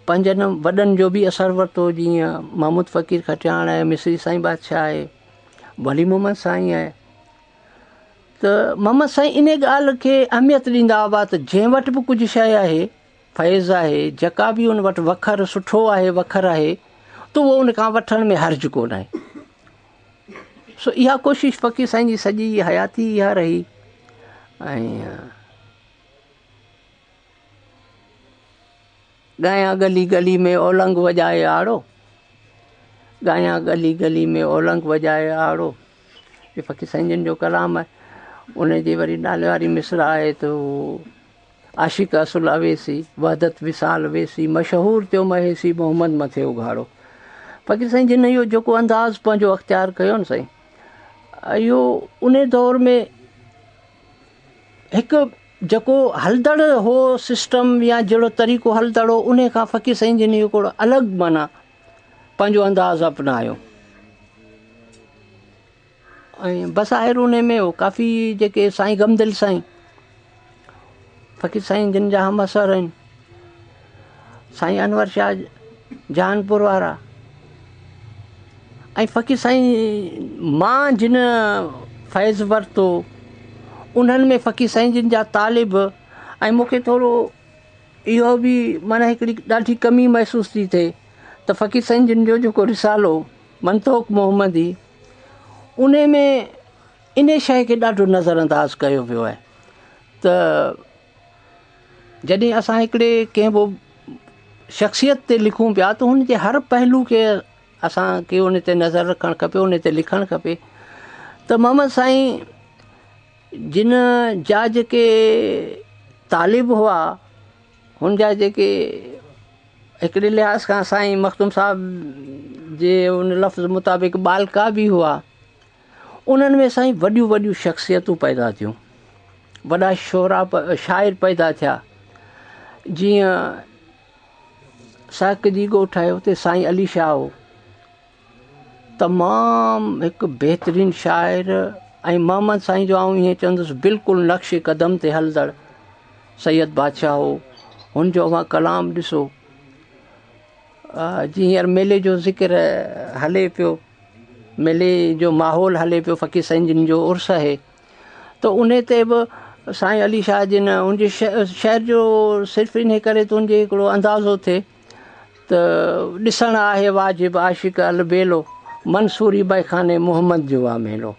پنهنجن وڏن جو به اثر ورتو جيئن محمود فقير کٽياڻ آهي، مصري سائين بادشاهه آهي، ولي محمد سائين آهي. ته محمد سائين انهي ڳالهه کي اهميت ڏيندا هئا ته جنهن وٽ به ڪجهه شيء آهي، فيض آهي، جيڪا به ان وٽ وکر سٺو آهي، وکر آهي ته اهو ان کان وٺڻ ۾ حرج ڪونه آهي. سو اها ڪوشش فقير سائين جي سڄي حياتي اها رهي ۽ ڳايان ڳلي ڳلي ۾ اولنگ وڄائي آڙو ڳايان ڳلي ڳلي ۾ اولنگ وڄائي آڙو هي فقير سائين جن جو ڪلام آهي ان جي وري نالي واري مصرع آهي ته عاشق اصل اويسي وحدت وصال ويسي مشهور ٿيو مهيسي محمد مٿي اگهاڙو فقير سائين جن اهو جيڪو انداز پنهنجو اختيار ڪيو نه سائين اهو ان دور ۾ هڪ جيڪو هلندڙ هو سسٽم يا جهڙو طريقو هلندڙ هو انهي کان فقير سائين جن هڪڙو الڳ معنيٰ پنهنجو انداز اپنايو ۽ بظاهر انهي ۾ هو ڪافي جيڪي سائين غمدل سائين فقير سائين جن جا همعصر آهن سائين انور شاهه جهانپور وارا ۽ فقير سائين مان جن فيض ورتو انهن ۾ فقير سائين جن جا طالب ۽ مون کي ٿورو اهو به معنيٰ هڪڙي ڏاڍي ڪمي محسوس ٿي ٿئي ته فقير سائين جن جو جيڪو رسالو منطوق محمدي ان ۾ ان شيء کي ڏاڍو نظر انداز ڪيو ويو آهي ته جڏهن اسان هڪڙي ڪنهن به شخصيت تي لکون پيا ته هن جي هر پهلو کي اسان کي ان تي نظر رکڻ کپي ان تي لکڻ کپي ته محمد سائين جن جا جيڪي طالب هئا هن جا جيڪي هڪڙي لحاظ کان سائين مخدوم صاحب جي ان لفظ مطابق ٻالڪا به هئا انهن ۾ سائين وڏيون وڏيون شخصيتون پيدا ٿيون وڏا شعرا شاعر پيدا ٿيا جيئن سهڪ جي ڳوٺ آهي اتي سائين علي شاهه هو تمام هڪ بهترين شاعر ۽ محمد سائين جو آئون ائين چوندس بلڪل نقش قدم تي هلندڙ سيد بادشاهه هو هن جو اوهان ڪلام ڏسو جيئن هينئر ميلي جو ذڪر هلي پيو ميلي جو ماحول هلي پيو فقير سائين جن جو عرس آهي ته ان تي به سائين علي شاهه جن ان جي شعر جو صرف ان ڪري ته ان جي هڪڙو اندازو ٿئي ته ڏسڻ آهي واجب عاشق البيلو منصوري مئخاني محمد جو آ ميلو.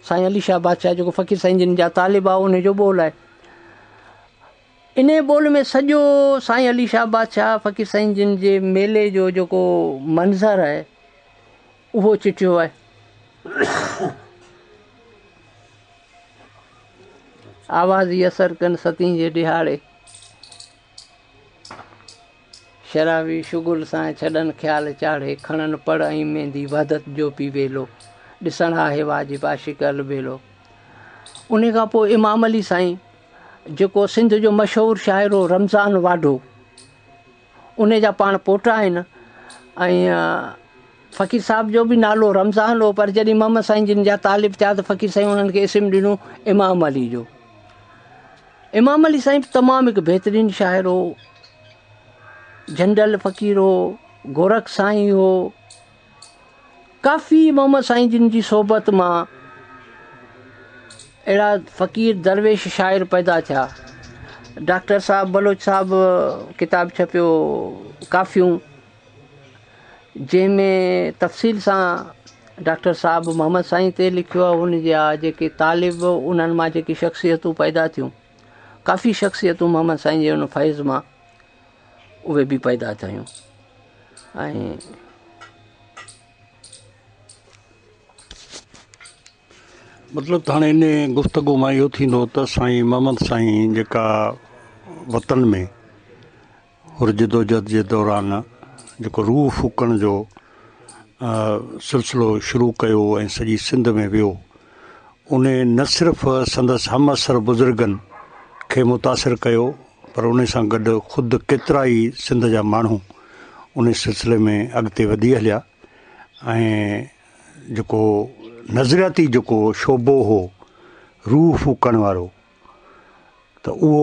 سائين علي شاهه بادشاهه جيڪو فقير سائين جن جا طالب آ ان جو ٻول آهي. انهي ٻول ۾ سڄو سائين علي شاهه بادشاهه فقير سائين جن جي ميلي جو جيڪو منظر آهي اهو چٽيو آهي. آوازي اثر ڪن ستين جي ڏهاڙي. شرابي شغل سان ڇڏن خيال چاڙهي، کڻن پڙ ۽ ميندي وحدت جو پي ويلو، ڏسڻ آهي واجب عاشق البيلو. انهي کان پوء امام علي سائين جيڪو سنڌ جو مشهور شاعر هو رمضان واڍو انهي جا پاڻ پوٽا آهن ۽ فقير صاحب جو به نالو رمضان هو پر جڏهن محمد سائين جن جا طالب ٿيا ته فقير سائين انهن کي اسم ڏنو امام علي جو. امام علي سائين به تمام هڪ بهترين شاعر هو، جهنڊل فقير هو، گورک سائين هو، ڪافي محمد سائين جن جي صحبت مان اهڙا فقير درويش شاعر پيدا ٿيا. ڊاڪٽر صاحب بلوچ صاحب ڪتاب ڇپيو ڪافيون جنهن ۾ تفصيل سان ڊاڪٽر صاحب محمد سائين تي لکيو آهي ان جا جيڪي طالب انهن مان جيڪي شخصيتون پيدا ٿيون ڪافي شخصيتون محمد سائين جي ان فيض مان اهي به پيدا ٿيون ۽ مطلب ته هاڻي ان گفتگو مان اهو ٿيندو ته سائين محمد سائين جيڪا وطن ۾ حر جدوجھد جي دوران جيڪو روح ڦوڪڻ جو سلسلو شروع ڪيو ۽ سڄي سنڌ ۾ ويو ان نه صرف سندس همعصر بزرگن کي متاثر ڪيو پر ان سان گڏ خود ڪيترا ئي سنڌ جا ماڻهو ان سلسلي ۾ اڳتي وڌي هليا ۽ جيڪو نظرياتي جيڪو شعبو هو روح ڦوڪڻ وارو ته اهو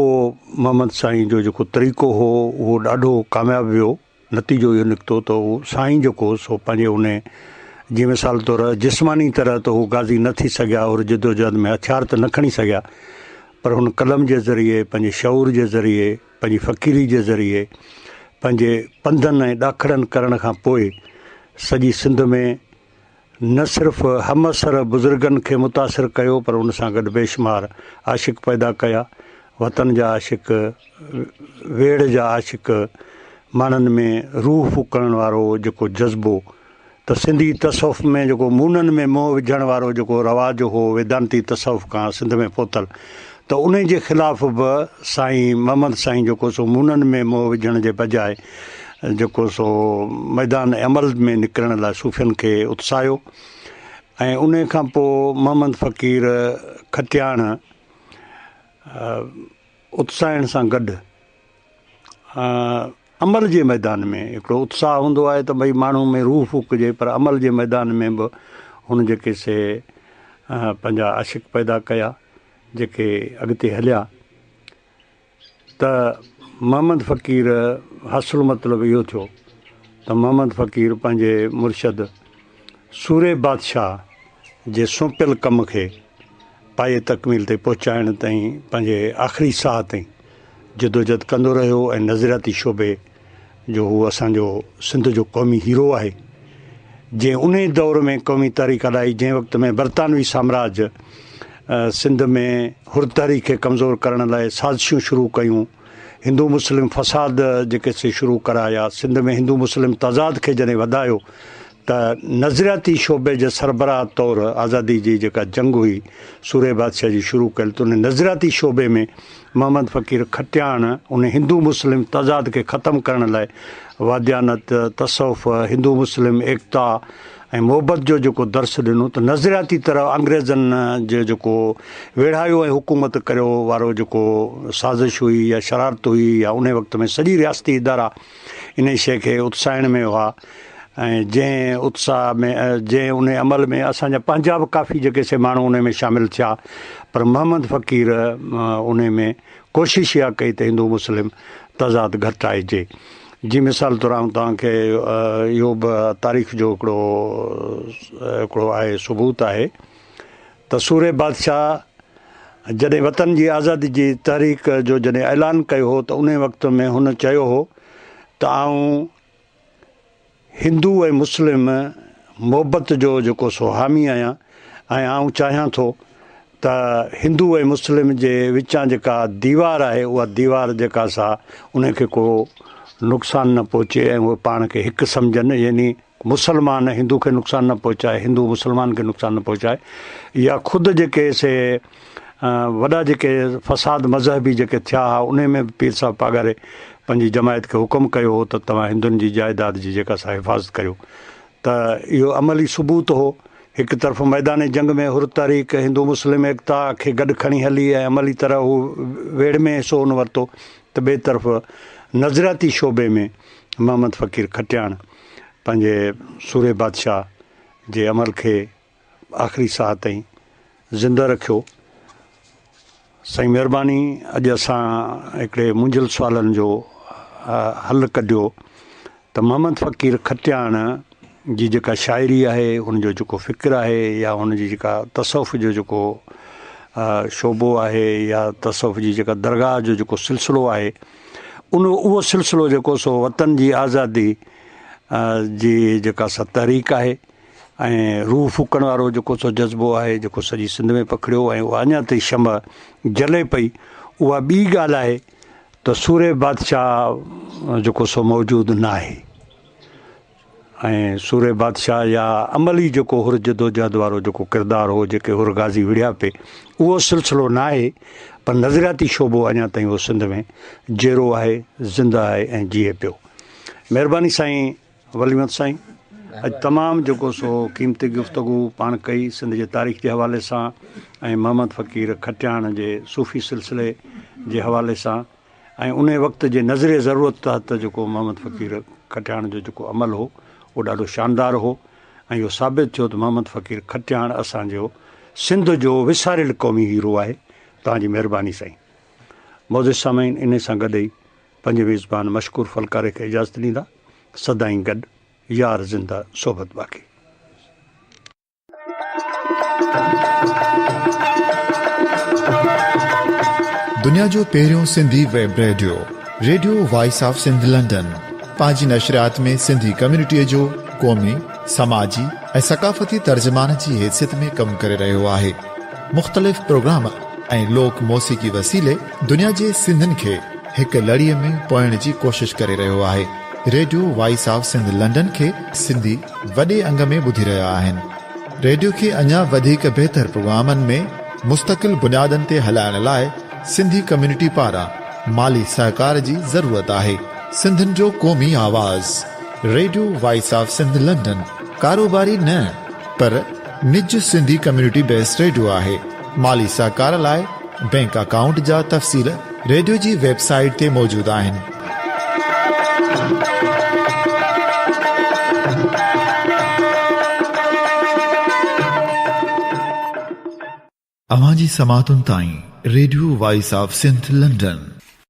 محمد سائين جو جيڪو طريقو هو اهو ڏاڍو ڪامياب ويو نتيجو اهو نڪتو ته اهو سائين جيڪو هو سو پنهنجي ان جي مثال طور جسماني طرح ته هو غازي نه ٿي سگهيا اور جدوجهد ۾ هٿيار ته نه کڻي سگهيا پر هن قلم جي ذريعي پنهنجي شعور جي ذريعي پنهنجي فقيري جي ذريعي پنهنجي پنڌن ۽ ڏاکڙن ڪرڻ کان پوء سڄي سنڌ ۾ نه صرف همعصر بزرگن کي متاثر ڪيو پر ان سان گڏ بيشمار عاشق پيدا ڪيا. وطن جا عاشق، ويڙهه جا عاشق، ماڻهن ۾ روح ڦوڪڻ وارو جيڪو جذبو ته سنڌي تصوف ۾ جيڪو مونن ۾ منهن وجهڻ وارو جيڪو رواج هو ويدانتي تصوف کان سنڌ ۾ پهتل ته انهي جي خلاف به سائين محمد سائين جيڪو سو مونن ۾ منهن وجهڻ جي بجاء جيڪو سو ميدان عمل ۾ نڪرڻ لاء صوفين کي اتساهيو ۽ انهي کان پوء محمد فقير کٽياڻ اتساهڻ سان گڏ عمل جي ميدان ۾ هڪڙو اتساهه هوندو آهي ته ڀئي ماڻهو ۾ روح ڦوڪجي پر عمل جي ميدان ۾ به هن جيڪي سي پنهنجا عاشق پيدا ڪيا جيڪي اڳتي هليا ته محمد فقير حاصل مطلب اهو ٿيو ته محمد فقير پنهنجي مرشد سورهيه بادشاهه جي سونپيل ڪم کي پايي تڪميل تائين پهچائڻ تائين پنهنجي آخري ساهه تائين جدوجھد ڪندو رهيو ۽ نظرياتي شعبي جو هو اسان جو سنڌ جو قومي هيرو آهي، جنهن انهي دور ۾ قومي تحريڪ هلائي جنهن وقت ۾ برطانوي سامراج سنڌ ۾ حر تحريڪ کي ڪمزور ڪرڻ لاء سازشون شروع ڪيون، هندو مسلم فساد جيڪي سي شروع ڪرايا، سنڌ ۾ هندو مسلم تضاد کي جڏهن وڌايو ته نظرياتي شعبي جي سربراهه طور آزادي جي جيڪا جنگ هئي سورهيه بادشاهه جي شروع ڪيل ته ان نظرياتي شعبي ۾ محمد فقير کٽياڻ ان هندو مسلم تضاد کي ختم ڪرڻ لاء واديانت، تصوف، هندو مسلم ايڪتا ۽ محبت جو جيڪو درس ڏنو ته نظرياتي طرح انگريزن جو جيڪو ويڙهايو ۽ حڪومت ڪريو وارو جيڪو سازش هئي يا شرارت هئي يا انهي وقت ۾ سڄي رياستي ادارا انهي شيء کي اتساهڻ ۾ هئا ۽ جنهن اتساهه ۾ جنهن انهي عمل ۾ اسان جا پنهنجا به ڪافي جيڪي سي ماڻهو انهي ۾ شامل ٿيا پر محمد فقير انهي ۾ ڪوشش اها ڪئي ته هندو مسلم تضاد گهٽائجي جي مثال طور آئون توهان کي اهو به تاريخ جو هڪڙو هڪڙو آهي ثبوت آهي ته سورهيه بادشاهه جڏهن وطن جي آزادي جي تحريڪ جو جڏهن اعلان ڪيو هو ته انهي وقت ۾ هن چيو هو ته آئون هندو ۽ مسلم محبت جو جيڪو سو حامي آهيان ۽ آئون چاهيان ٿو ته هندو ۽ مسلم جي وچان جيڪا ديوار آهي اها ديوار جيڪا سا ان کي ڪو نقصان نه پهچي ۽ اهي پاڻ کي هڪ سمجهن يعني مسلمان هندو کي نقصان نه پهچائي هندو مسلمان کي نقصان نه پهچائي يا خود جيڪي سي وڏا جيڪي فساد مذهبي جيڪي ٿيا ها انهي ۾ به پير صاحب پاڳاري پنهنجي جماعت کي حڪم ڪيو هو ته توهان هندن جي جائيداد جي جيڪا سا حفاظت ڪريو ته اهو عملي ثبوت هو هڪ طرف ميدان جنگ ۾ حر تحريڪ هندو مسلم ايڪتا کي گڏ کڻي هلي ۽ عملي طرح هو ويڙهه ۾ حصو هن ورتو ته ٻئي طرف نظرياتي شعبي ۾ محمد فقير کٽياڻ پنهنجي سورهيه بادشاهه جي عمل کي آخري ساهه تائين زنده رکيو. سائين مهرباني اڄ اسان هڪڙي منجهيل سوالن جو حل ڪڍيو ته محمد فقير کٽياڻ جي جيڪا شاعري آهي ان جو جيڪو فڪر آهي يا ان جي جيڪا تصوف جو جيڪو شعبو آهي يا تصوف جي جيڪا درگاهه جو جيڪو سلسلو آهي ان اهو سلسلو جيڪو سو وطن جي آزادي جي جيڪا سا تحريڪ آهي ۽ روح ڦوڪڻ وارو جيڪو سو جذبو آهي جيڪو سڄي سنڌ ۾ پکڙيو ۽ اها اڃا تائين شمع جلي پئي اها ٻي ڳالهه آهي ته سورهيه بادشاهه جيڪو سو موجود نه آهي ۽ سورهيه بادشاهه يا عملي جيڪو حر جدوجهد وارو جيڪو ڪردار هو جيڪي حر غازي وڙهيا پئي اهو سلسلو نه آهي پر نظرياتي شعبو اڃا تائين اهو سنڌ ۾ جيئرو آهي زنده آهي ۽ جيئي پيو مهرباني سائين ولي محمد سائين اڄ تمام جيڪو سو قيمتي گفتگو پاڻ ڪئي سنڌ جي تاريخ جي حوالي سان ۽ محمد فقير کٽياڻ جي صوفي سلسلي جي حوالي سان ۽ انهي وقت جي نظريه ضرورت تحت جيڪو محمد فقير کٽياڻ جو جيڪو عمل هو اهو ڏاڍو شاندار هو ۽ اهو ثابت ٿيو ته محمد فقير کٽياڻ اسان جو سنڌ جو وساريل قومي هيرو آهي توهان جي مهرباني سائين معزز سامعين انهي سان گڏ ئي پنهنجي ميزبان مشڪور ڦلڪاري کي اجازت ڏيندا. سدائين گڏ، يار زنده، صحبت باقي. دنيا جو پهريون Sindhi web radio, radio voice of Sindh London, پنهنجي نشريات ۾ سنڌي ڪميونٽيء جو قومي، سماجي ۽ ثقافتي ترجمان جي حيثيت ۾ ڪم ڪري رهيو آهي. مختلف پروگرام ۽ لوڪ موسيقي وسيلي دنيا جي سنڌين کي هڪ لڙيء ۾ پوئڻ جي ڪوشش ڪري رهيو آهي. Radio voice of Sindh London کي سنڌي وڏي انگ ۾ ٻڌي رهيا آهن. ريڊيو کي اڃا وڌيڪ بهتر پروگرامن ۾ مستقل بنيادن تي هلائڻ لاء سنڌي ڪميونٽي پاران مالي سهڪار جي ضرورت آهي. سنڌين جو قومي آواز radio voice of Sindh London ڪاروباري نه پر نج سنڌي ڪميونٽي بيسڊ ريڊيو آهي. مالي سهڪار لاء بينڪ اڪائونٽ جا تفصيل ريڊيو جي ويب سائيٽ تي موجود آهن. اوهان جي سماعتن تائين radio voice of Sindh London.